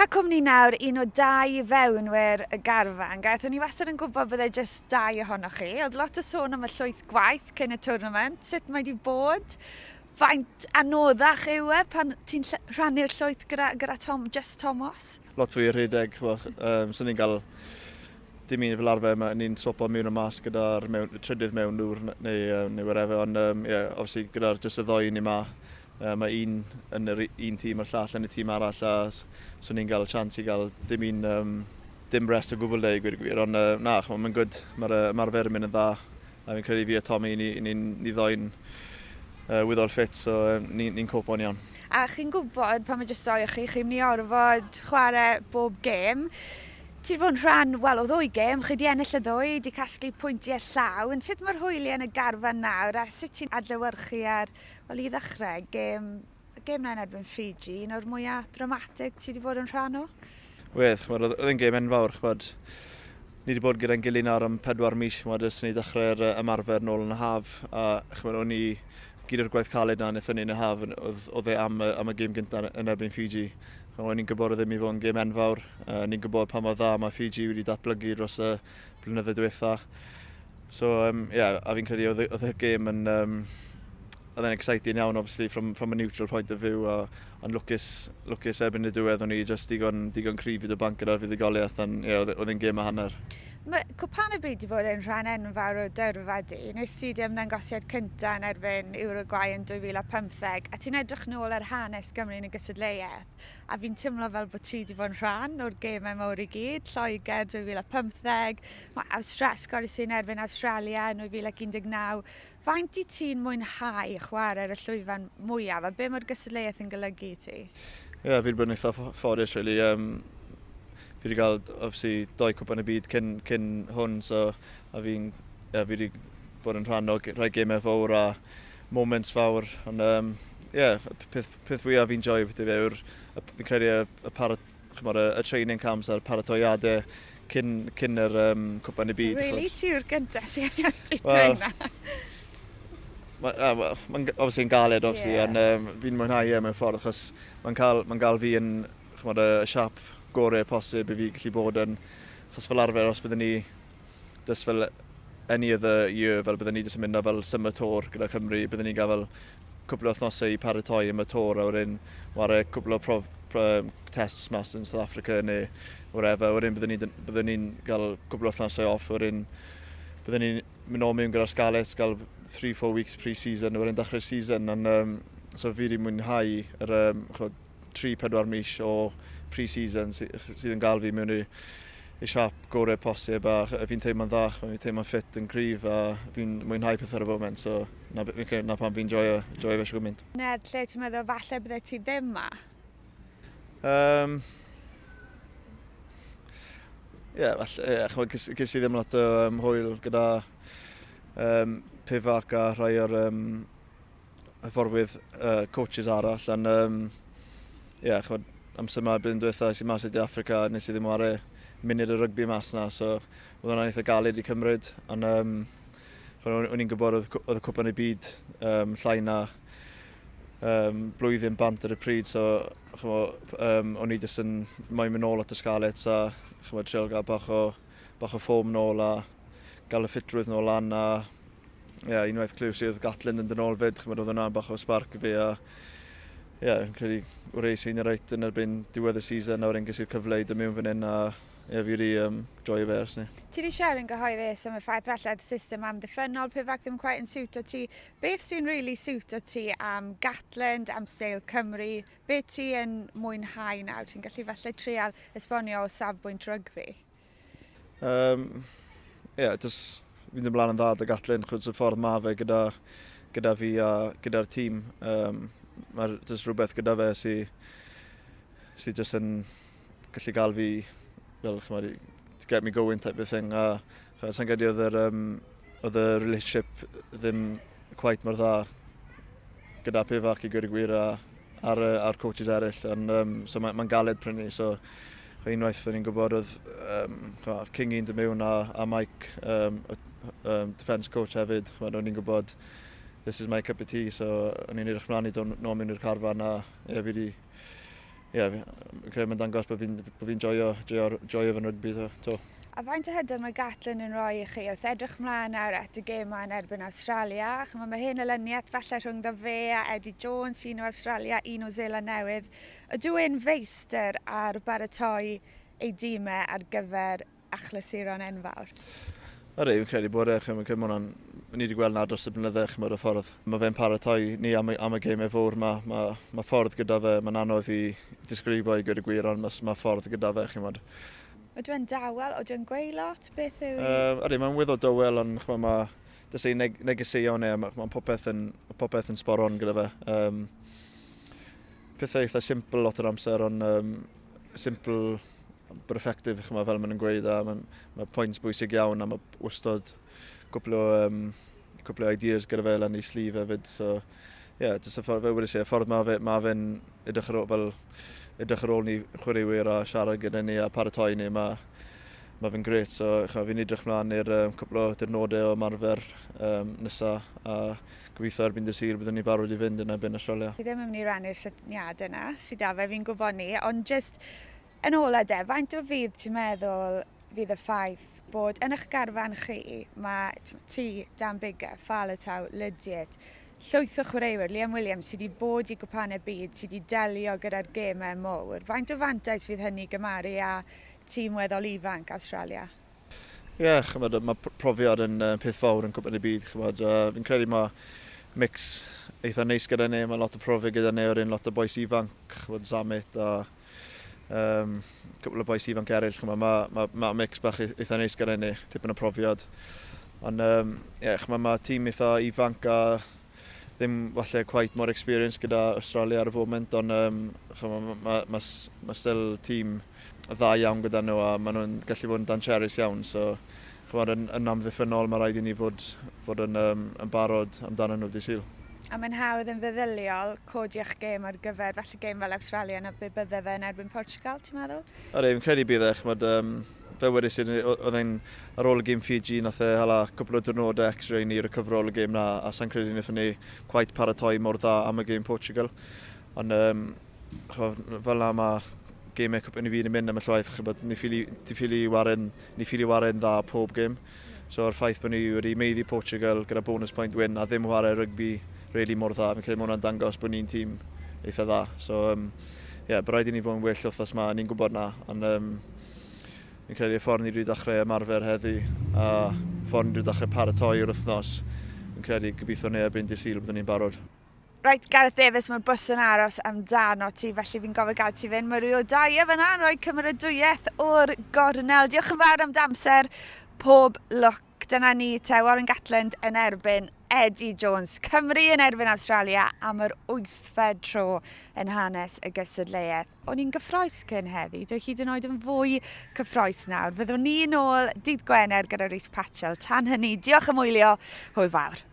Fi'n cael cwmni nawr un o dau fewnwyr y garfan. Gaeth, o'n i wastad yn gwybod bydde jyst dau ohonoch chi. Oedd lot o sôn am y llwyth gwaith cyn y tournament. Sut mae wedi bod? Faint anoddach yw e pan ti'n rhannu'r llwyth gyda Tom, just Tomos? Lot fwy o rhedeg, so ni'n cael dim un fel arfer, mae ni'n swapo mewn a mas gyda'r mewn, trydydd mewn nŵr neu whatever, ond yeah, obviously gyda'r jyst y ddoi ni ma, mae un yn yr un tîm a'r llall yn y tîm arall, a so ni'n cael chance i gael dim un, dim rest o gwbl de i gweud y gwir, ond na, ch'mo, mae'n good, mae'r ymarfer yn mynd yn dda, a fi'n credu fi a Tommy, ni ddoi'n weddol ffit, so ni'n copo'n iawn. A chi'n gwybod pan mae jyst doi o chi, chi'n mynd i orfod chwarae bob gêm. Ti 'di bod yn rhan, wel, o ddwy gêm, chi 'di ennill y ddwy, 'di casglu pwyntiau llawn. Sut mae'r hwyliau yn y garfan nawr a sut ti'n adlewyrchu ar, wel, i ddechrau, gêm, y gêm 'na yn erbyn Fiji, un o'r mwyaf dramatig ti 'di bod yn rhan o? Wedd, ch'mod, oedd e'n gêm enfawr, ch'mod, ni wedi bod gyda'n gilydd nawr am 4 mis, ch'mod, ers ni ddechrau'r ymarfer nôl yn y haf, a ch'mod, o'n i gyd o'r gwaith caled na wnaethon ni yn y haf, oedd e am y gêm gyntaf yn erbyn Fiji. O'n ni'n gwybod oedd ddim i fod yn gêm enfawr. Ni'n gwybod pa mor dda mae Fiji wedi datblygu dros y blynyddoedd diwetha. So, yeah, a fi'n credu oedd y gêm yn... oedd e'n exciting iawn, obviously, from a neutral point of view. A, ond lwcus erbyn y diwedd, o'n i just digon cryf i ddod bant gyda'r fuddugoliaeth, ond yeah, oedd e'n gêm a hanner. Mae Cwpan y Byd wedi bod yn rhan enfawr o dyrfa di. Nes ti di ymddangosiad cyntaf yn erbyn Uruguay yn 2015 a ti'n edrych nôl ar hanes Gymru yn y gystadleuaeth a fi'n teimlo fel bod ti wedi bod yn rhan o'r gemau mawr i gyd. Lloegr 2015, mae Sgori sy'n erbyn Awstralia yn 2019. Faint i ti'n mwynhau chwarae ar y llwyfan mwyaf a be mae'r gystadleuaeth yn golygu i ti? Ie, yeah, fi wedi bod yn eitha ffodus, really. Fi wedi cael, obviously, doi Cwpan y Byd cyn hwn, so a fi'n, yeah, fi wedi bod yn rhan o rhai gemau fawr a moments fawr. Ond, yeah, peth fwyaf fi'n joio beth yw'r, fi'n credu y, ch'mod, y training camps a'r paratoiadau cyn yr Cwpan y Byd. Really? Ti yw'r gyntaf sy'n wedi dweud na? Well, mae'n obviously yn galed, obviously, ond fi'n mwynhau e mewn ffordd, achos mae'n cael fi yn, ch'mod, y siap gorau posib i fi gallu bod yn, achos fel arfer, os byddwn ni, just fel any other year, fel byddwn ni jyst yn mynd ar fel summer tour gyda Cymru, byddwn ni'n cael fel cwpl o wythnosau i paratoi am y tour, a wedyn ware cwpl o tests mas yn South Africa neu whatever, wedyn byddwn ni'n cael cwpl o wythnosau off, wedyn byddwn ni'n mynd nôl mewn gyda'r Scarlets, gael 3-4 weeks pre-season, a wedyn dechrau'r season, and, so fi wedi mwynhau yr ch'mod, 3-4 mis o pre-season sydd yn gael fi mewn i siap gorau posib a fi'n teimlo'n dda, fi'n teimlo'n ffit yn cryf a fi'n mwynhau pethau ar y foment, so na, fi'n credu na pam fi'n joio fe gymaint. Ned, lle ti'n meddwl falle bydde ti ddim ma? Ie, falle, ie, ch'mod, ces i ddim lot o hwyl gyda Pivac a rhai o'r hyfforddwyr coaches arall, ond ie, ch'mod, amser yma blwyddyn diwetha es i mas i De Africa, nes i ddim ware munud o rygbi mas na, so oedd hwnna'n eitha galed i cymryd, ond ch'mod, o'n i'n gwybod oedd y Cwpan y Byd llai na blwyddyn bant ar y pryd, so ch'mod, o'n i jyst yn moyn mynd nôl at y Scarlets a ch'mod, trial gael bach o form nôl a gael y ffitrwydd nôl lan a ie, yeah, unwaith clywes i oedd Gatland yn dod nôl fyd, ch'mod, oedd hwnna'n bach o spark i fi a ie, yeah, fi'n credu wreis i'n reit yn erbyn diwedd y season a wedyn ges i'r cyfle i dod mewn fan hyn a ie, yeah, fi wedi joio fe ers ni. Ti wedi siarad yn gyhoeddus am y ffaith falle y system amddiffynnol Pivac ddim quite yn siwto ti. Beth sy'n really siwto ti am Gatland, am steil Cymru? Beth ti yn mwynhau nawr? Ti'n gallu falle trial esbonio o safbwynt rygbi? Yeah, just fi'n ymlaen yn dda 'da Gatland, chwyd y ffordd ma fe gyda fi a gyda'r tîm. Mae'r just rhywbeth gyda fe sy just yn gallu gael fi, fel, ch'mod, to get me going type of thing. A ch'mod, sa'n credu oedd y relationship ddim quite mor dda gyda Pivac i gweud y gwir a a'r coaches eraill. Ond, so mae'n ma galed prynu. So, unwaith o'n i'n gwybod oedd ch'mod, Kingy'n dod mewn a Mike, defence coach hefyd, ch'mod, o'n i'n gwybod this is my cup of tea, so o'n i'n edrych mlaen i dod nôl mewn i'r carfan a ie, fi wedi Ie, yeah, fi'n credu mae'n dangos bod fi'n bo fi joio, joio, joio fy rygbi. To. to. A faint o hyder mae Gatland yn rhoi i chi wrth edrych mlaen nawr at y gemau yn erbyn Awstralia? Chymod, mae hen elyniaeth falle rhwngddo fe a Eddie Jones, un o Awstralia, un o Seland Newydd. Ydw e'n feistr ar baratoi ei dîmau ar gyfer achlysuron enfawr? Ydy, fi'n credu bod e, chymod, mae hwnna'n, ni wedi gweld na dros y blynydde, chymod, y ffordd. Mae fe'n paratoi ni am, am y gemau fawr, mae, mae, mae ffordd gyda fe, mae'n anodd i disgrifo i gweud y gwir, ond mae, mae ffordd gyda fe, chymod. Ydw e'n dawel, ydw e'n gweud lot, beth yw i? Ydy, mae'n weddol dawel, ond chymod, mae dys ei neg negeseuon e, mae, mae popeth yn, popeth yn spot on gyda fe. Pethau eitha simple lot o'r amser, ond simple but effective, chymod, fel maen nhw'n gweud, a mae, mae points bwysig iawn, a mae wastod cwpl o, cwpl o ideas gyda fe lan i sleeve hefyd, so yeah, jyst y ffordd, fel wedi i, y ffordd mae fe, ma fe'n edrych ar ôl, fel, edrych ar ôl ni chwaraewyr a siarad gyda ni a paratoi ni, mae ma fe'n gret, so fi'n edrych mlaen i'r cwpl o diwrnodau o ymarfer nesa, a gobeithio erbyn dydd Sul byddwn ni barod i fynd yn erbyn Australia. Fi ddim yn mynd i rannu'r syniad yna sydd 'da fe, fi'n gwybod 'ny, ond jyst yn ola de, faint o fudd ti'n meddwl fydd y ffaith bod yn eich garfan chi, mae ti, Dan Biggar, Faletau, Lydiate, llwyth o chwaraewyr, Liam Williams sydd wedi bod i gwpanau byd, sydd wedi delio gyda'r gemau mowr. Faint o fantais fydd hynny gymaru â tîm weddol ifanc Awstralia? Ie, yeah, chymod, mae profiad yn peth fawr yn Cwpan y Byd. Chymod, fi'n credu mae mix eitha neis gyda ni, mae lot o profiad gyda ni o'r un lot o bois ifanc, chymod, Zammit a cwpl o bois ifanc eraill, chymod, mae ma, ma mix bach eitha neis gyda ni, tipyn o profiad. Ond, ie, yeah, chymod, mae tîm eitha ifanc a ddim falle quite mor experienced gyda Australia ar y foment, ond chymod, mae ma, ma, ma still tîm dda iawn gyda nhw a maen nhw'n gallu bod yn dancherus iawn, so chymod, yn, yn amddiffynnol mae rhaid i ni fod, fod yn, yn barod amdano nhw dydd Sul. A mae'n hawdd yn feddyliol codi eich gêm ar gyfer falle gêm fel Awstralia na be bydde fe yn erbyn Portugal, ti'n meddwl? Ydy, fi'n credu bydd e, chymod, fe wedys i, oedd e'n ar ôl y gêm Fiji, nath e hala cwpl o diwrnodau extra i ni recover ôl y gêm na, a sa'n credu wnaethon ni quite paratoi mor dda am y gêm Portugal. Ond chymod, fel na mae gemau Cwpan y Byd yn mynd am y llwaith, chymod, ni ffili, ti ffili waren, ni ffili waren dda pob gêm. So o'r ffaith bod ni wedi meiddi Portugal gyda bonus point win a ddim chwarae rygbi really mor dda, fi'n credu mae hwnna'n dangos bod ni'n tîm eitha dda. So, ie, yeah, rhaid i ni fod yn well wythnos ma, ni'n gwybod na, ond fi'n credu y ffordd ni wedi dechrau ymarfer heddi a ffordd ni wedi dechrau paratoi yr wythnos, fi'n credu gobeithio ni erbyn dydd Sul byddwn ni'n barod. Reit, Gareth Davies, mae'r bws yn aros amdano ti, felly fi'n gofio gael ti fynd. Mae rhyw o Dyer fyna yn rhoi cymeradwyaeth o'r gornel. Diolch yn fawr am damser. Pob lwc. Dyna ni te, Warren Gatland yn erbyn Eddie Jones. Cymru yn erbyn Awstralia am yr wythfed tro yn hanes y gystadleuaeth. O'n i'n gyffroes cyn heddi, dwi hyd yn oed yn fwy cyffroes nawr. Fyddwn ni nôl dydd Gwener gyda Rhys Patchell. Tan hynny, diolch am wylio, hwyl fawr.